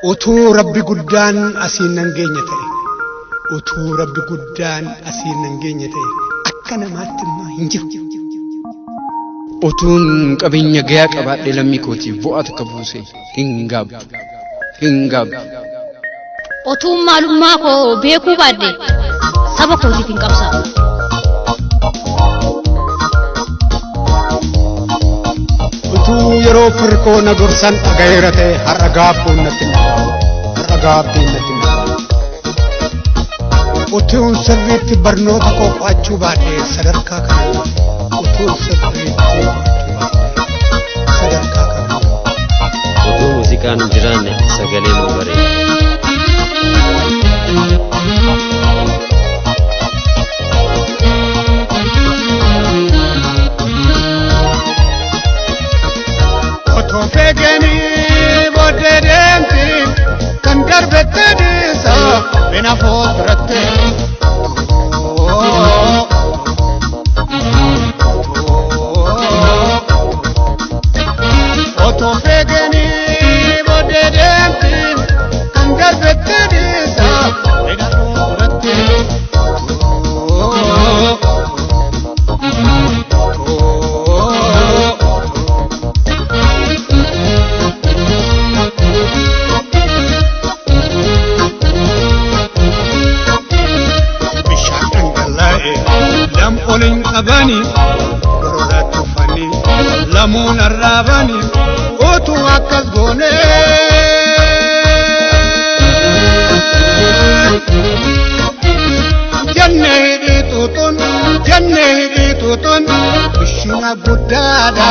Utuu Rabbi guddaan asiin nan geenye ta'e, utuu Rabbi guddaan asiin nan geenye ta'e, akka namaatti immoo hin jiru. Utuun qabeenya gayaa qabaadhee lammii kootiif bu'aa takka buuse hin gaabbu. Hin gaabbu. Otuun maalummaa koo beekuu baadhe saba kootiif hin qabsaa'u. Utuu yeroo firri koo na gorsan dhagayeera ta'e har'a gaabbuun natti hin dhaga'amu. Har'a gaabbiin natti hin dhaga'amu. Utuun sirriitti barnoota koo qo'achuu baadhee sadarkaa kana hin gahu. Utuun sirriitti qo'achuu baadhee sadarkaa kana hin gahu. Utuu muuziqaan hin jiraanne sagaleen nu bareeda. Otoo feeganii booddee deemti kan darbetti dhiisa bina fuulduratti. Otoo feeganii booddee deemti kan darbetti dhiisa bina fuulduratti. Bishaan dhangala'e lam ol hin qabani gorora tufani lamuun arraabani utuu akkas goone. Jenne hidhii tuutuun jenne hidhii tuutuun bishina guddaadha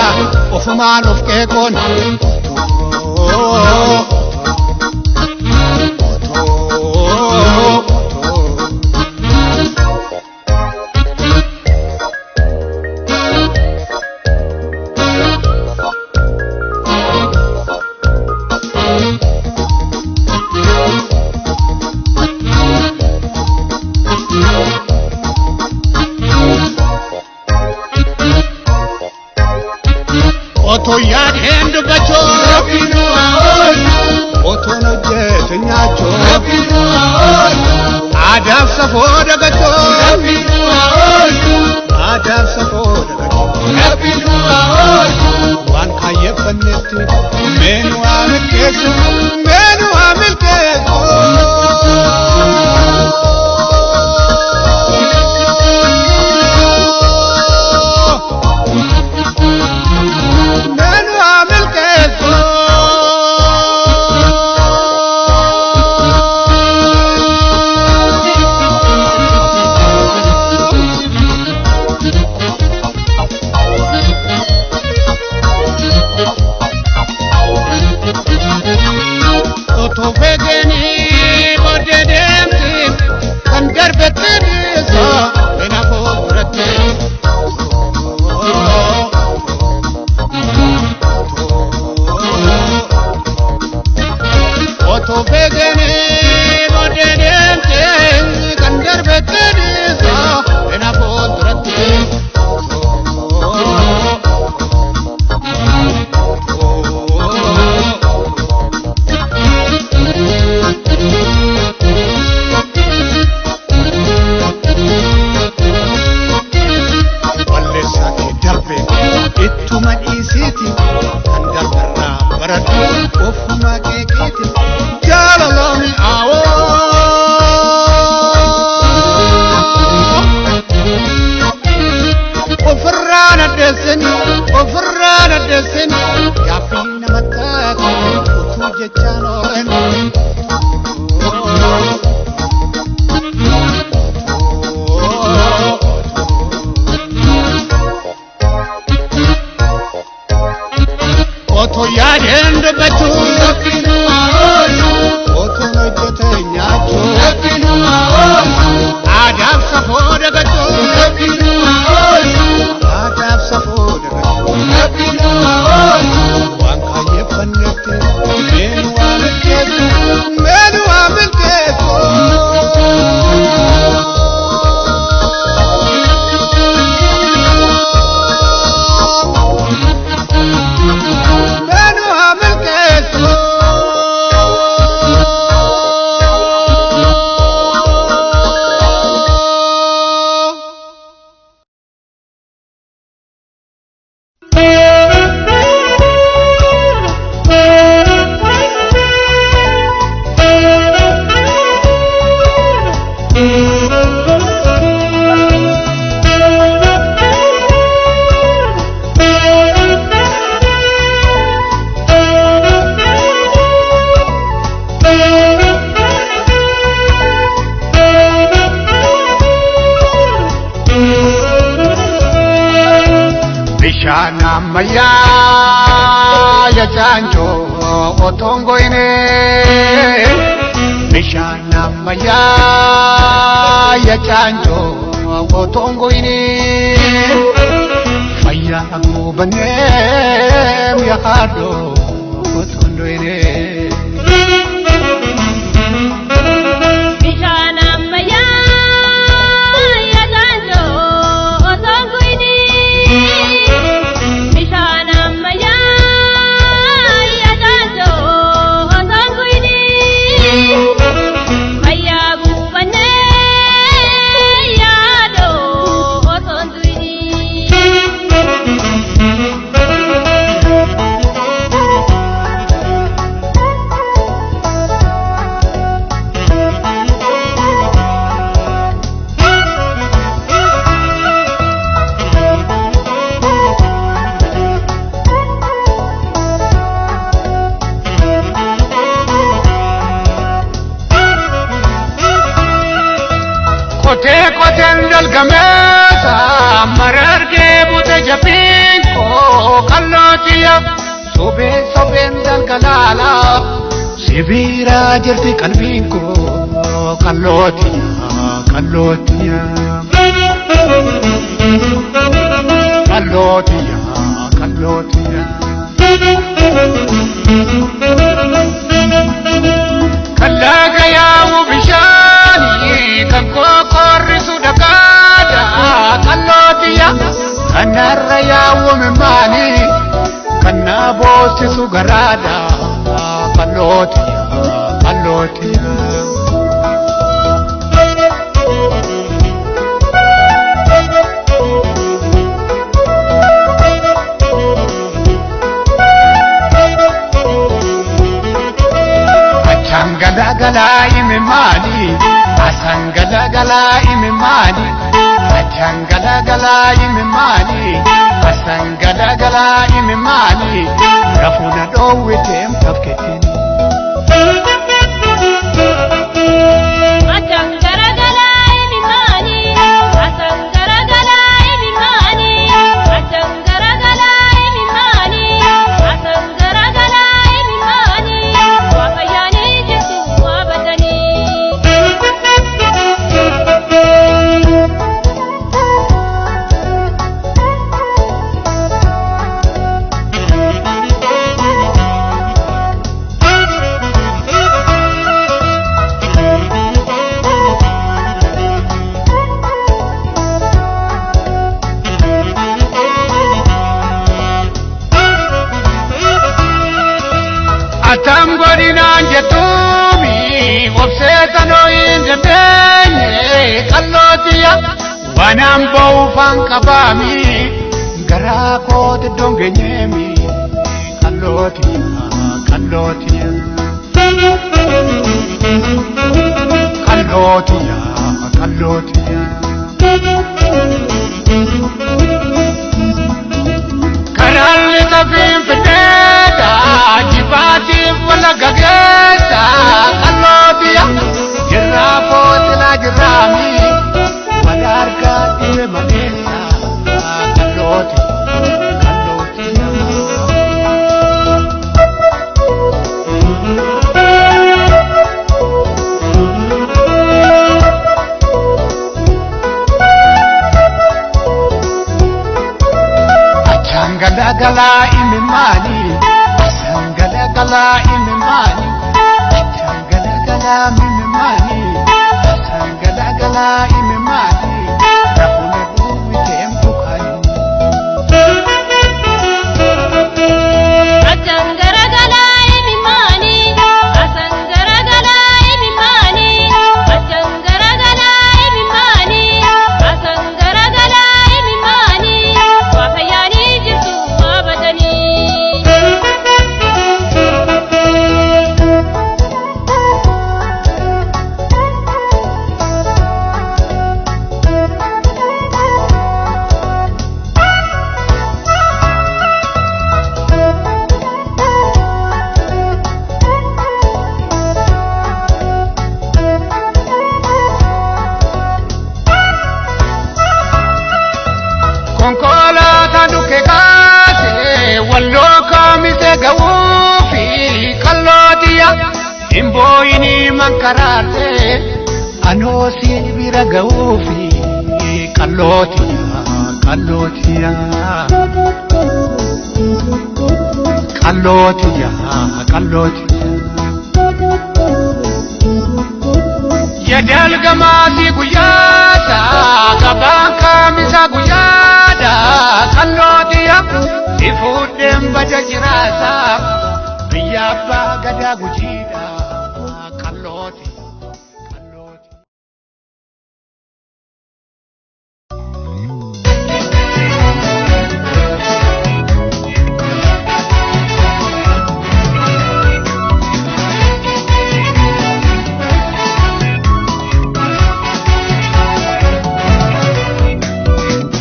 ofumaan of qeeqoon. Otoo yaadeen dubbachuu otoon hojjetu nyaachuu aadaaf safoo dagachuu aadaaf safoo dagachuu waan kaayeffannetti meenu haa milkeessu meenu haa milkeessu. Meenu haa milkeessu. Otoo feeganii booddee deemti kan darbetti dhiisa bina fuulduratti. Otoo feeganii booddee deemti kan darbetti dhiisa bina fuulduratti. Balleessaa kee darbe ittuma dhiisiiti kan darberraa baradhu ofuma keekiiti jaalala mi'aawoo. Ofirraan addeessin ofirraan addeessin gaaffii nama taate utuu jechaan oolan. Otoo yaadeen dubbachuu otoon hojjete nyaachuu aadaaf safoo dagachuu aadaaf safoo dagachuu waan kaayeffannetti meenu waa milkeessu meenu waa milkeessu. Meenu haa milkeessu. Bishaan ammayyaa ya caanjoo otoon goyne. Bishaan ammayyaa ya caanjoo otoon goyne. Fayyaa gubanneem ya haadhoo otoon doyne. Bishaan ammayyaa yaa caanjoo otoon goyne. Bishaan ammayyaa yaa caanjoo otoon goyne. Fayyaa gubannee yaadoo otoon duwini. Qotee qoteen dalgameessa marargee bute jabbiin koo qallootiya sobee sobeen dalgalaala sibiira jirti qalbiin koo qallootiya qallootiya qallootiya qallootiya. Kallaga yaa'u bishaanii kan kokorrisu dhagaadha qallootiya kanarra yaa'u mimmaanii kan na boosisu garaadha qallootiya qallootiya. Achangalagalaa imimmaani asangalagalaa imimmaani achangalagalaa imimmaani asangalagalaa imimmaani rafuna dhoowwiteem tafketin. Achan garagalaa imimmaani asan garagalaa imimmaani achan garagalaa imimmaani asan garagalaa imimmaani waa fayyaanii jirtu waa badanii. Atam godinaan jettuumi obseetanoo hin dandeenye qallootiya wanaan ba'uufaan qabaami garaa kooti iddoon geenyeemi qallootiya qallootiya qallootiya qallootiya. Karaan lixa finfinneedha jibaatiif wala gageessa qallootiya jirraa fooxilaa jirraami wala argaa dhibe maleessa qallootiya qallootiya. Achangalagalaa imimmaani asangalagalaa imimmaani achangalagalaa imimmaani asangalagalaa imimmaani rafuna dhoowwiteem tukaani. Achan garagalaa imimmaani asan garagalaa imimmaani achan garagalaa imimmaani asan garagalaa imimmaani waa fayyaanii jirtu waa badanii. Simbooyini mankaraarte anoo si bira ga'uufi qallootiya qallootiya qallootiya qallootiya. Yadalgamaasi guyyaata gabaan kaamisa guyyaadha qallootiya si fuudheen bada jiraata biyya abbaa gadaa gujiidha qallooti.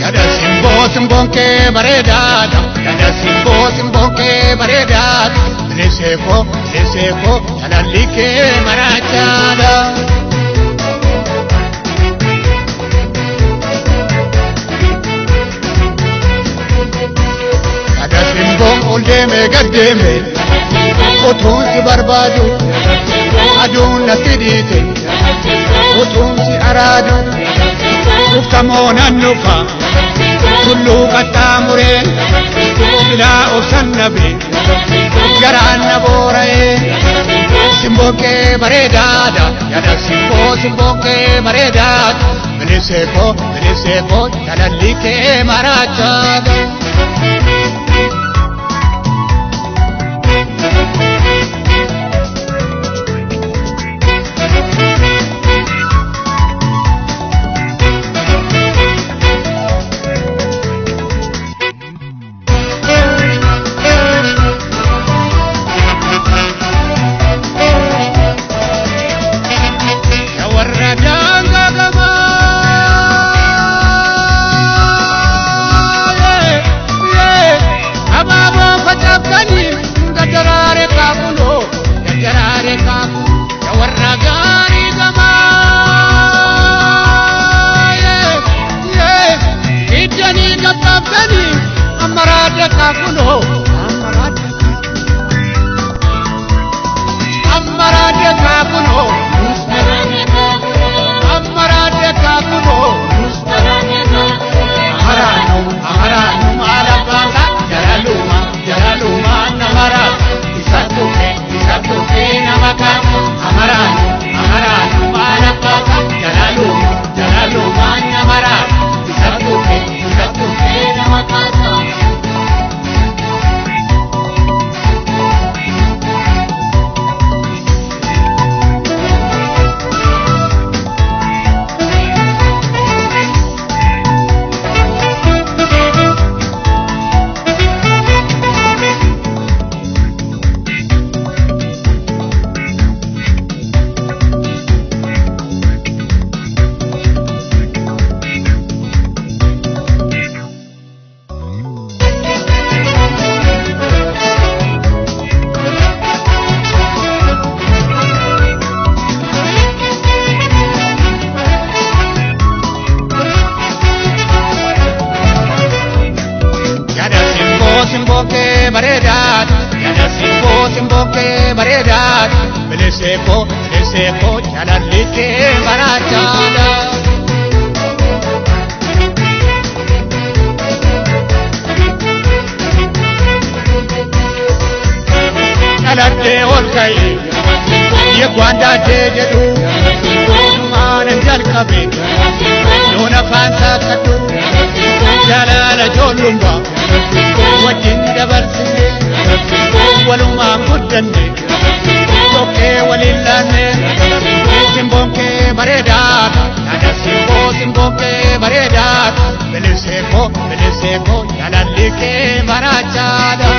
Yada simboo simboon kee bareedaadha. Yada simboo simboon kee bareedaadha. Bilisee koo bilisee koo talalli kee maraachaadha. Yada simboon ol deemee gad deeme utuun si barbaadu aduun natti dhiite utuun si araadu dhuftamoo nan dhufa. Tulluu qaxxaamuree silaa obsan nabe garaan na boora'ee simboo kee bareedaadha yaada simboo simboo kee bareedaadha bilisee koo bilisee koo jalalli kee maraachaadha. Warra daangaa gamaa abaaboo facaafsanii gaddaraare kaakunoo gaddaraare kaaku warra gaarii gamaa iddanii gabbaabsanii amaraadda kaakunoo amaraadda kaakunoo amaraadda kaakunoo. Amaraanu amaraanu maala baasa jalaluma jalaluma namara isa tufe isa tufe nama kaasu amaraanu amaraanu maala baasa jalaluma jalaluma namara isa tufe isa tufe nama kaasu. Yada simboo simboo kee bareedaadha. Yada simboo simboo kee bareedaadha. Bilisee koo bilisee koo jalalli kee maraachaadha. Dhaladhee ol ka'ee yekwaan daaddee jedhu maanan jalqabe yoon afaan saaqqadhu jaalala ijoollummaa wajjin dabarsine walumaan guddanne dhoqqee waliin laanne simboon kee bareedaadha yaada simboo simboon kee bareedaadha bilisee koo bilisee koo jaalalli kee maraachaadha.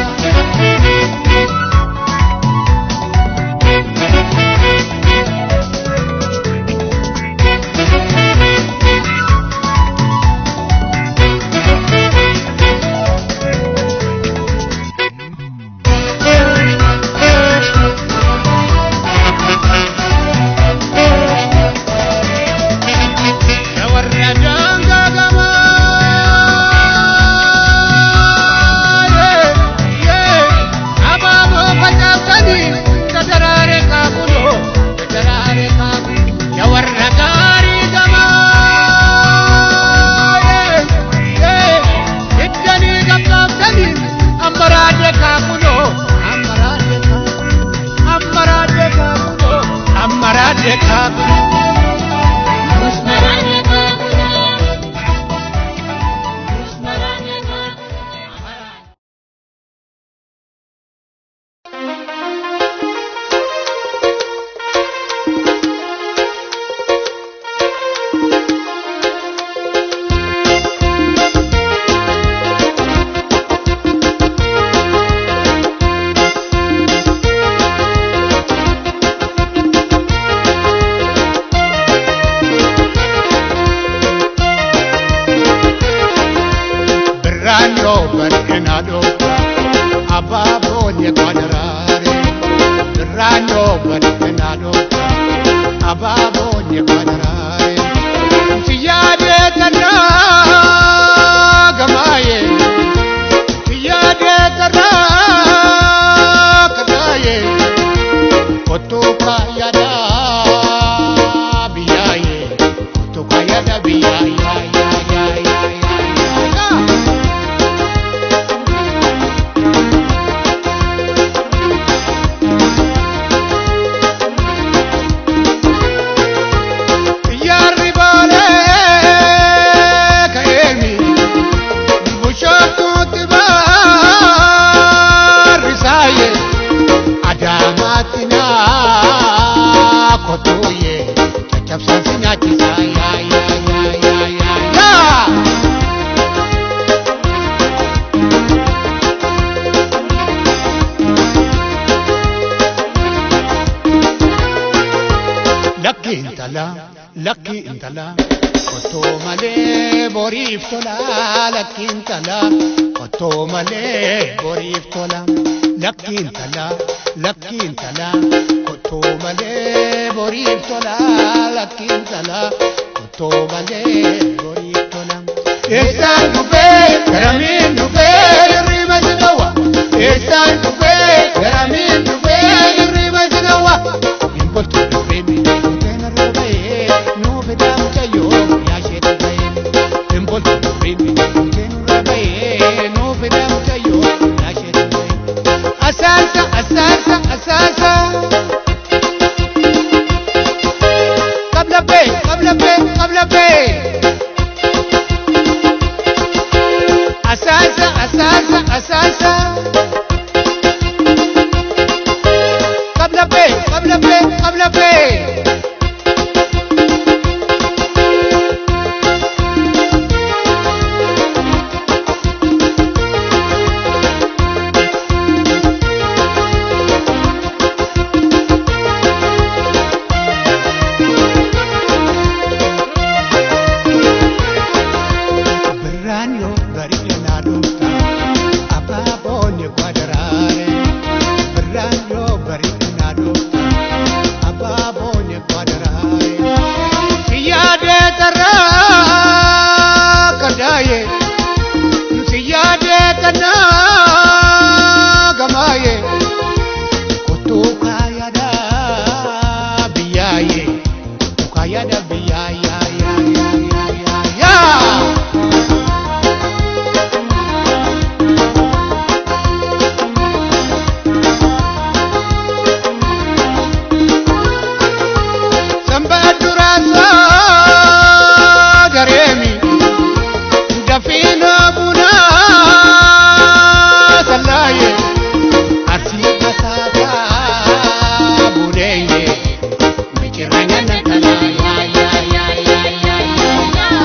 Warra daangaa gamaa abaaboo facaasanii daraare kaakunoo daraare kaabu yaa warra gaarii gamaa iddanii gabaabsanii amaraadde kaakunoo amaraadde kaakunoo amaraadde kaakunoo amaraadde kaakunoo. Birraanoo bal'inaa dhoofta abaaboon eegaa Birraanoo bal'inaa dhoofta abaaboon eegaa Si yaadee tarraa gamaayee si yaadee tarraa kataayee kottuu kaayadaa biyyaayee kottuu kaayadaa biyyaa yaa yaa yaa yaa yaa yaa. Yaarri baalee ka'eemi bushooftuutti baarrisaaye Adaamaatti naa kottuuye caccabsaan si nyaachisaa yaa yaa yaa yaa yaa yaa. Lakki intala, lakki intala, kotoo malee boriif tola. Lakki intala, kotoo malee boriif tola. Lakki intala, lakki intala, kotoo malee boriif tola. Lakki intala, kotoo malee boriif tola. Eessaan dhufee garamiin dhufee hirriba si dhowwa. Eessaan dhufee garamiin dhufee hirriba si dhowwa. Hin boltu dhufee miidhagina roobee nuu fidaa mucayyoo yaashee dhufee. Hin boltu dhufee miidhagina roobee nuu fidaa mucayyoo yaashee dhufee. Asaasa asaasa asaasa. Qabla bee qabla bee qabla bee. Asaasa asaasa asaasa. Qabla bee qabla bee qabla bee. Birraan yoo bareedinaa dhufta abaaboon eegaa Birraan yoo bareedinaa dhufta abaaboon eegaa Si yaadee tarraa kadaayee si yaadee tanaa gamaayee kottuu kaayadaa biyyaayee kottuu kaayadaa biyyaa yaa yaa yaa yaa yaa yaa. Samba duraasaa gareemi dafina bunaa sallaaye arsii kasaataa buneeye micirranya nantalaa yaa yaa yaa yaa yaa yaa yaa.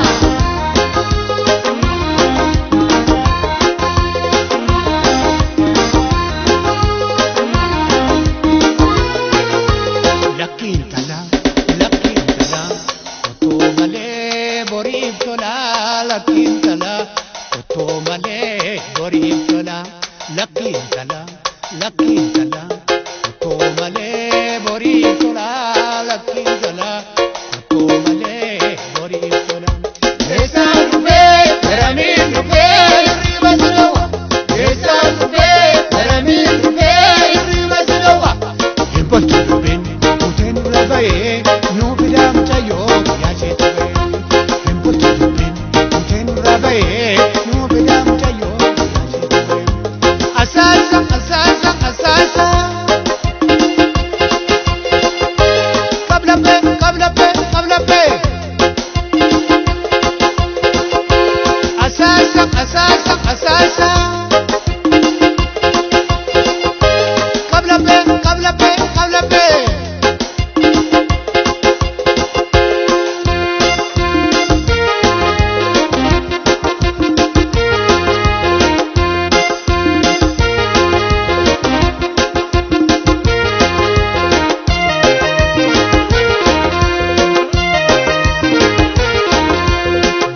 Lakki intala, lakki intala, otoo malee boriif tola. Lakki intala, otoo malee boriif tola. Lakki intala, lakki intala, otoo malee boriif tola. Lakki intala, otoo malee boriif tola. Eessaan dhufee garamiin dhufee hirriba si dhowwa. Eessaan dhufee garamiin dhufee hirriba si dhowwa. Hin boltu dubbiin kuteen dura ba'ee. qablabbee qablabbee qablabbee.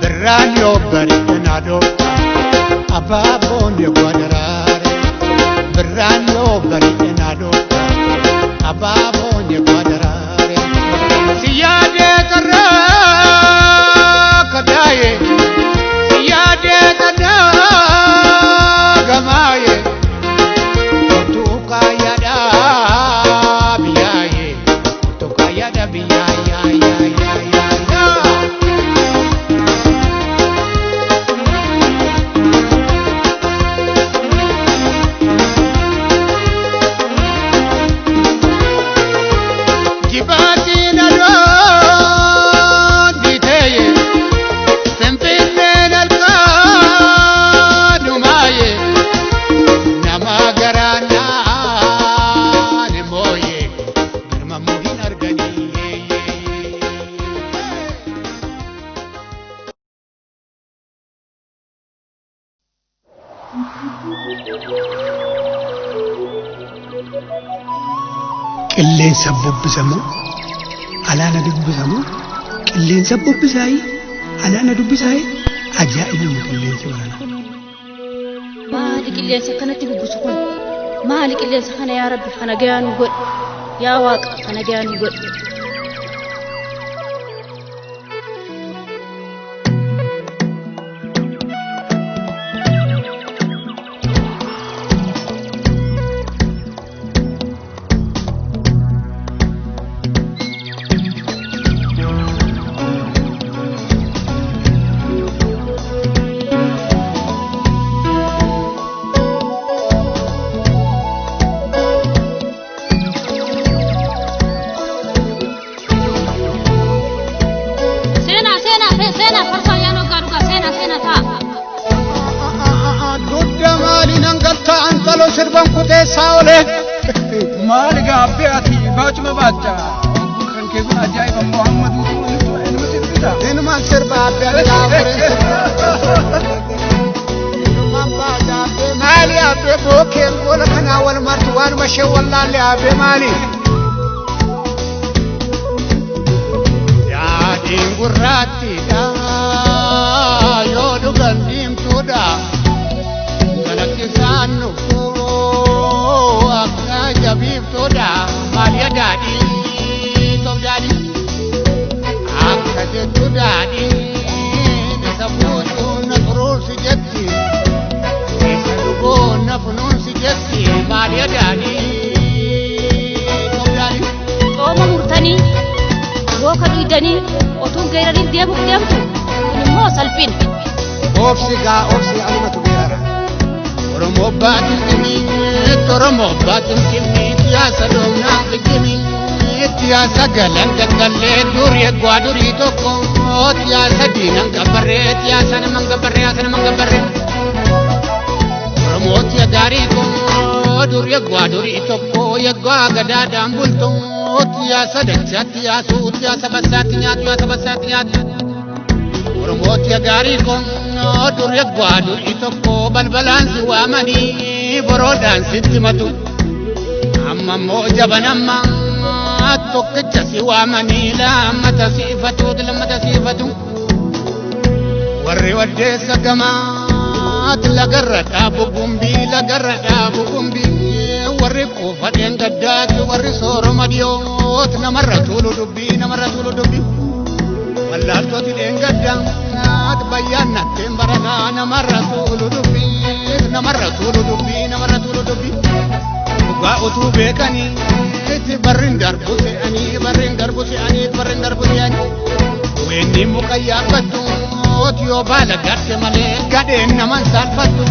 Birraan yoo bari'e na dhoofta abaaboon yoo daraare. Birraan yoo bari'e na dhoofta abaaboon yoo daraare. Si yaadee tarraa kadaaye si yaadee tarraa gamaaye otuu kaayyaadhaa biyyaaye otuu kaayyaadhaa biyyaa yaa yaa yaa yaa yaa. Jibaatiin adoon dhiiteeye Finfinneen alkaanumaaye nama garaan naan mooye garmamuu hin arganii. Qilleensa bubbisamoo alaana dubbisamoo qilleensa bubbisaayi alaana dubbisaayi ajaa'ibuma qilleensi baranaa. Maali qilleensa akkanatti bubbisu kun? Maali qilleensa kana yaa Rabbi kana gayaa nu godhi. Yaa Waaqa kana gayaa nu godhi. Seenaa seenaa seenaa farsaa yaa noggaa dhugaa seenaa seenaa ta'a. Dugda maaliin hangaltaa antaloo sirban kuteessaa olee. Maali gaaffii ati baachuma baacha. Kan kee kun ajaa'iba Muhammadu ilma sirbita. Inumaan sirba abbee ani gaafureen sirba. Inumaan baata abbee maali abbee bookeen gola kanaa wal martu waanuma ishee wallaalle abbee maali. Daadhiin gurraattiidha yoo dhugan diimtuudha kalaqqisaan nuffuu akka jabiiftuudha maaliya daadhii toof daadhii. Akka jettu daadhiin isa fuudhuu na xuruursi jetti isa dhuguu na funuunsi jetti maaliya daadhii toof daadhii. Xooma murtanii booka dhuydanii otuun geeraniin deemuuf deemtu kun immoo salphina. Obsi gaa obsi anumatu beerara. Oromoo baatiin dhimmi Oromoo baatiin dhimmi siyaasa doonaa dhimmi siyaasa galan gaggallee durii eeggaa durii tokko siyaasa diinan gabbarree siyaasa naman gabbarree siyaasa naman gabbarree. Oromoo siya gaarii koo durii eeggaa durii tokko eeggaa gadaadhaan bultu siyaasa dachaatti yaasu siyaasa bassaatti nyaatu siyaasa bassaatti nyaatu. Oromooti gaarii kun dur eeggaa durii tokko balbalaan si waamanii boroodhaan sitti matu. Amma immoo jaban amma tokkicha si waamanii lammata si ifatu lammata si ifatu. Warri waddeessa gamaat lagarra dhaabu gumbii lagarra dhaabu gumbii warri quufadheen gaddaati warri sooroma dhiyoot namarra tuulu dubbii namarra tuulu dubbii. Wallaaltoti dheengaddaat bayyaan natteen barataa namarra tuulu dubbii namarra tuulu dubbii namarra tuulu dubbii. Dhugaa utuu beekanii itti barriin darbu se'anii barriin darbu se'anii barriin darbu se'anii. Weenni muka yaabbattu yoo baala garte malee gadheen naman saalfattu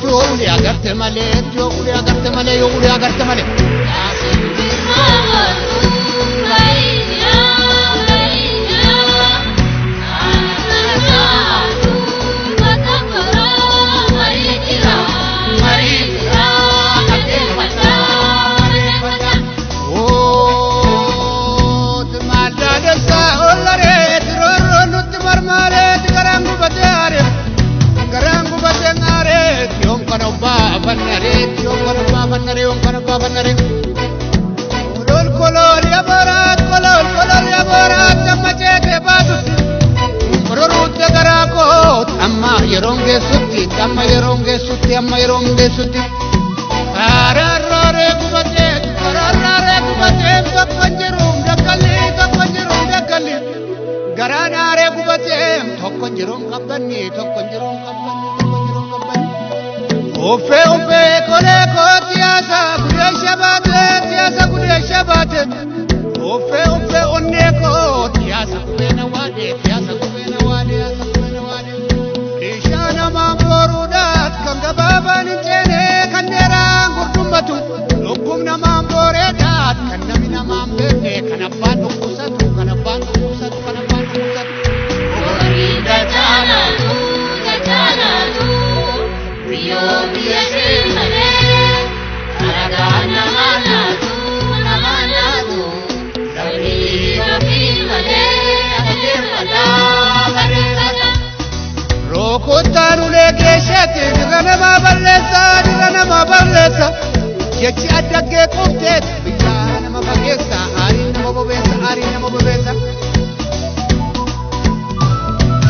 yoo ulee agarte malee yoo ulee agarte malee yoo ulee agarte malee. koot amma yeroon geessutti amma yeroon geessutti amma yeroon geessutti. Kararraaree gubatee kararraaree gubatee tokko hin jiruun dakkalli tokko hin jiruun dakkalli. Garaanaaree gubatee tokko hin jiruun qabbanni tokko hin jiruun qabbanni tokko hin jiruun qabbanni. Uffee uffee kolee kooti yaasa gudee shabaatee yaasa gudee shabaatee. Uffee uffee onnee kooti yaasa gubee na waadee yaasa gubee na waadee yaasa gubee na waadee. Bishaan hamaan booruudhaaf kan gabaabaan hin ceene kan dheeraan gurdummatu. Dhukkub namaan booreedhaaf kan namni namaan beekne kan abbaan dhukkubsatu kan abbaan dhukkubsatu kan abbaan dhukkubsatu. Horii gachaanatu gachaanatu biyyoo biyya ishee malee alagaa nama naatu nama naatu lammii ofii malee adeemfataa bareeffata. Rukuttaan ulee keessatti dirra namaa balleessa dirra namaa balleessa jechi addaggee qofteet biyyaa nama fageessa aariin nama bobeessa aariin nama bobeessa.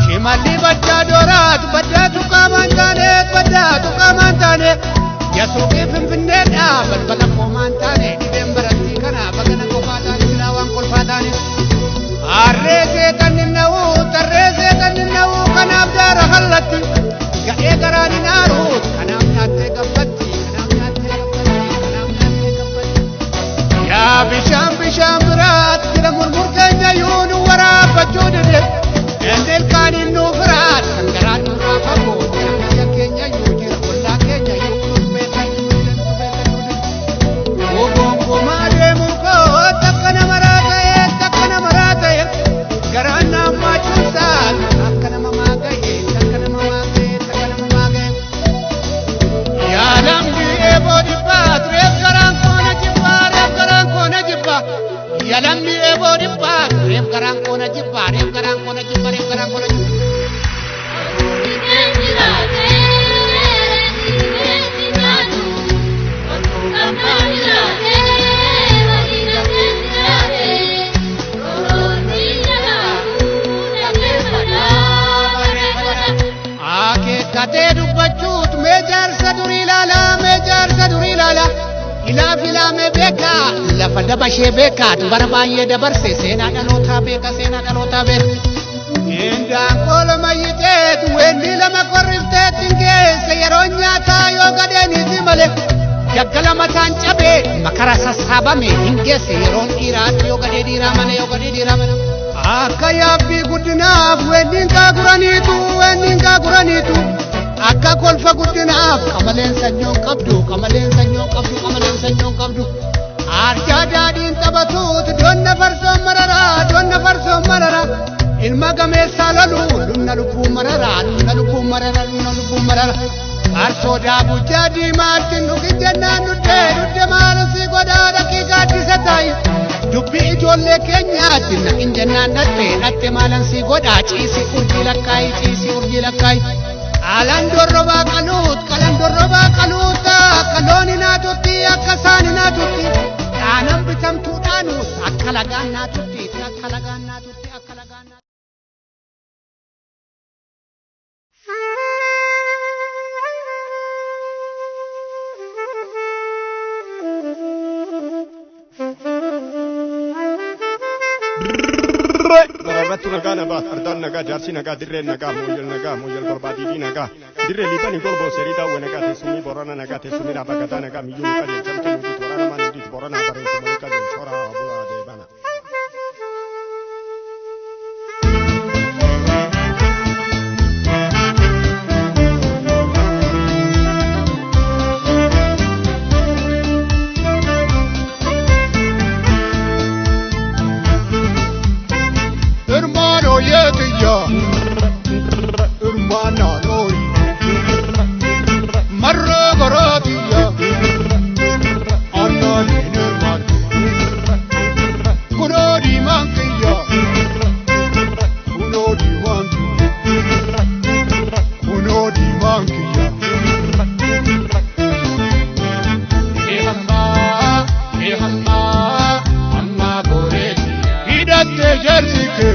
Shimalli baddaa dooraat baddaatu qaamaan taaneet baddaatu qaamaan taane yasuuqii finfinneedha balbala qoomaan taane dhibeen barattii kana bagana qofaa taane silaa waan kolfaa taane. Harree seetan na'uu tarree seetan na'uu kanaaf daara hallatti ga'ee garaan hin aaruut kanaaf nyaattee gabbatti kanaaf nyaattee gabbatti kanaaf nyaattee gabbatti. Yaa bishaan bishaan biraat jira murmur keenya yuu nu waraabbachuu dide inni ilkaaniin nu firaat kan garaan nu raafamu jira biyya keenya yuu jira ollaa keenya yuu nu beekan nu beekan nu dide. Ogongomaa deemuu koo takka nama raata'e takka nama raata'e garaan namaa cuunsaa akka nama maaga'e takka nama maaga'e takka nama maaga'e. Yaalamni eeboo dhibbaa reef garaan koona jibbaa reef garaan koona jibbaa. Yaalamni eeboo dhibbaa reef garaan koona jibbaa reef garaan koona jibbaa reef garaan koona jibbaa. Horii jiraatee dhiirri nyaatu qabnaa jiraatee walii jiraatee roorri nyaatu dhaggeeffataa bareeffata. Akeekkatee dubbachuut mee jaarsa durii ilaalaa mee jaarsa durii ilaalaa ilaa filaamee beekaa lafa dabashee beekaa dubara baay'ee dabarse seenaa dhalootaa beeka seenaa dhalootaa beeka. Indaanqoo lama yiteet weennii lama korrifteet hin geesse yeroo nyaataa yoo gadheeniiti malee daggala mataan cabee makara sassaabame hin geesse yeroon dhiiraatti yoo gadhee dhiiraa malee yoo gadhee dhiiraa malee. Akka yaabbii guddinaaf weenniin gaaguraniitu weenniin gaaguraniitu akka kolfa guddinaaf qamaleen sanyoon qabdu qamaleen sanyoon qabdu qamaleen sanyoon qabdu. Arjaa daadhiin taphatuut donna farsoon mararaa donna farsoon mararaa ilma gameessaa lolu lunna lubbuu mararaa lunna lubbuu mararaa lunna lubbuu mararaa. Farsoo daabujjaa diimaatti dhugi jennaan dhuddee dhudde maal si godhaa dhaqii gaaddisa taa'i. Dubbii ijoollee keenyaatti naqin jennaan dhatte dhatte maalan si godhaa ciisi urjii lakkaayi ciisi urjii lakkaayi. Qalan dorrobaa qaluut qalan dorrobaa qaluut akka loon naatutti akka saani naatutti dhaanan bitamtuu dhaanuut akka lagaan naatutti akka lagaan naatutti akka lagaan naatutti. Dararrattu nagaa nabaat ardaan nagaa jaarsi nagaa dirreen nagaa mooyyel nagaa mooyyel barbaadiidii nagaa dirree liibanii golboo seerii daawwe nagaa teessumni borana nagaa teessumni dhaaba gadaa nagaa miyyuu nu qajeelchamtu nuti toora namaa nuti borana bareedu malee qajeelchora bulaa deebana. Hermano yeetiya hermana lori marra garaatiya annaanin hermaatu kunoo diimaan kiyya kunoo diimaan kiyya kunoo diimaan kiyya. Ehammaa ehammaa ammaa boreeti hidhattee jaarsi kee.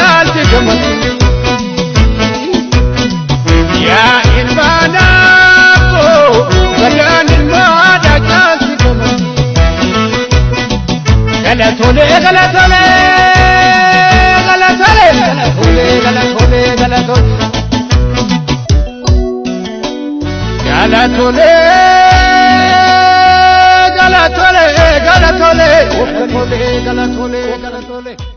Galatoolee galatoolee galatoolee galatoolee galatoolee galatoolee. Galatoolee galatoolee galatoolee galatoolee galatoolee galatoolee.